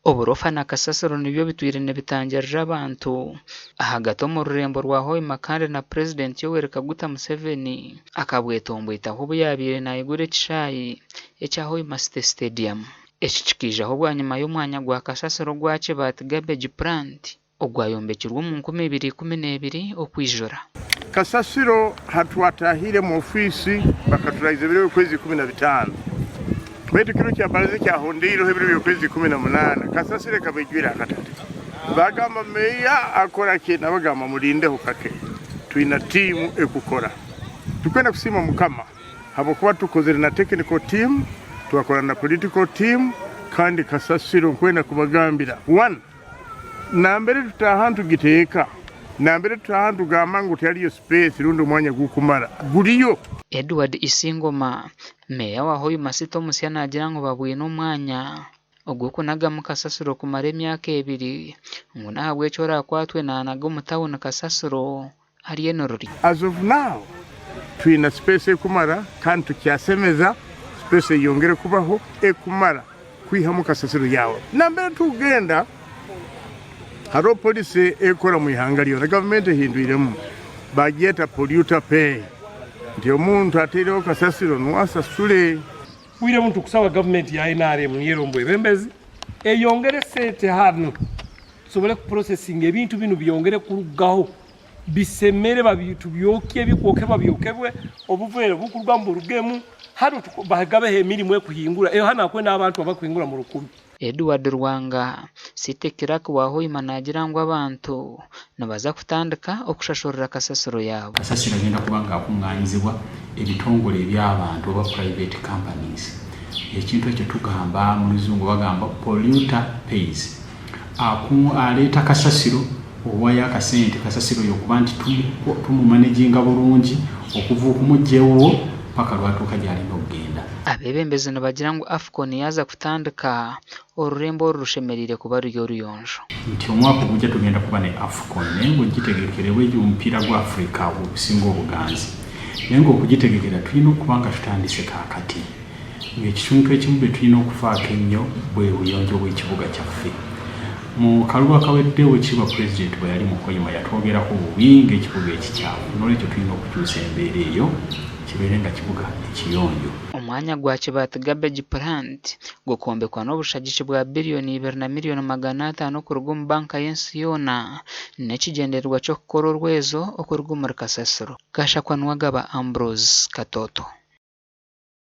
Oburofa na kasasiro nibyo bitwire nibitangirira abantu ahagati omu rurembo rwa Hoima kandi na Purezidenti Yoweri Kaguta Museveni akabwetomboitaho obu yaabaire naigura ekishaayi ekya Hoima City Stadium. Eki kikiijaho bwanyima y'omwanya gwa kasasiro ogwa Kibaati Garbage Plant ogwayombekirwe omu 2012 okwijura. Kasasiro hatwatahire omu ofiisi bakaturahiza ebiro by'okwezi 15 baitu kiro kya baraza ekyahondeireho ebiro by'okwezi 18 kasasiro ekaba ejwire akatare. Bagamba meeya akora ki? Nabagamba murindeho kake twina tiimu ekukora. Tukwenda kusiima Mukama habwokuba tukozire na technical team, twakora na political team kandi kasasiro nkwenda kubagambira one Nambere tutaaha nitugiteeka, nambere tutaaha nitugamba ngu tihariyo space rundi omwanya gukumara, guriyo. Edward Isingoma, Meeya wa Hoima City omusya naagira ngu babwine omwanya ogw'okunagamu kasasiro kumara emyaka ebiri ngu n'ahabw'ekyo oraakwatwe naanaga omu tauni kasasiro ari enorori. As of now twina space ekumara kandi tukyasemeza space eyongere kubaho ekumara kwihamu kasasiro yawe. Nambere tukugenda hariho policy ekukora mwihanga ryona gavumenti ehindwiremu bagyeta polluter pay nti omuntu ateireho kasasiro nuwe asasule. Bwire bunu tukusaba gavumenti ya nrm niyo eri omu bwebembezi eyongere sente hanu tusobole kupurosesinga ebintu binu byongere kurugaho bisemere tubyokye ebikwokebwa byokebwe obuveera obukurugamu burugemu hanu bagabeho emirimu ekuhingura hanu hakwenda abantu abakuhingura mu rukumi. Edward Rwanga, City Clerk wa Hoima naagira ngu abantu nibaza kutandika okushashurira kasasiro yaabo. Kasasiro agenda kuba nga akunganyizibwa ebitongore eby'abantu oba private companies. Ekintu ekyo tugamba mu luzungu bagamba polluter pays. Aleeta kasasiro owayo akasente kasasiro oyo okuba nti tumumanaginga bulungi okuva okumugya ewuwo paka lwatuuka gyalina okugenda. Abeebembezi nibagira ngu AFCON yaaza kutandika, orurembo oru rushemereire kuba ruri oruyonjo. Nti omwaka ogujja tugenda kuba ne AFCON naye ngu ogitegekere bwegi omupiira gwa Africa ogusinga obuganzi naye ngu okugitegekera tulina okuba nga tutandise kakati. Ng'ekituntu ekimu bye tulina okufaako ennyo bwe buyonjo bw'ekibuga kyaffe. Mu kalulu akawedde Oweekitiibwa Pulezidenti bwe yali mu Hoima yatwogerako bubi ng'ekibuga ekikyafu noolwekyo tulina okukyusa embeera eyo kibeere nga kibuga ekiyonjo. Omwanya gwa Kibaati Garbage Plant gukombekwa n'obushagiki bwa biriyoni ibiri na miriyoni 500 kuruga omu banka y'ensi yoona n'ekigyendererwa ky'okukora orwezo okuruga omuri kasasiro. Gashakwa Nuwagaba Ambrose, Katoto.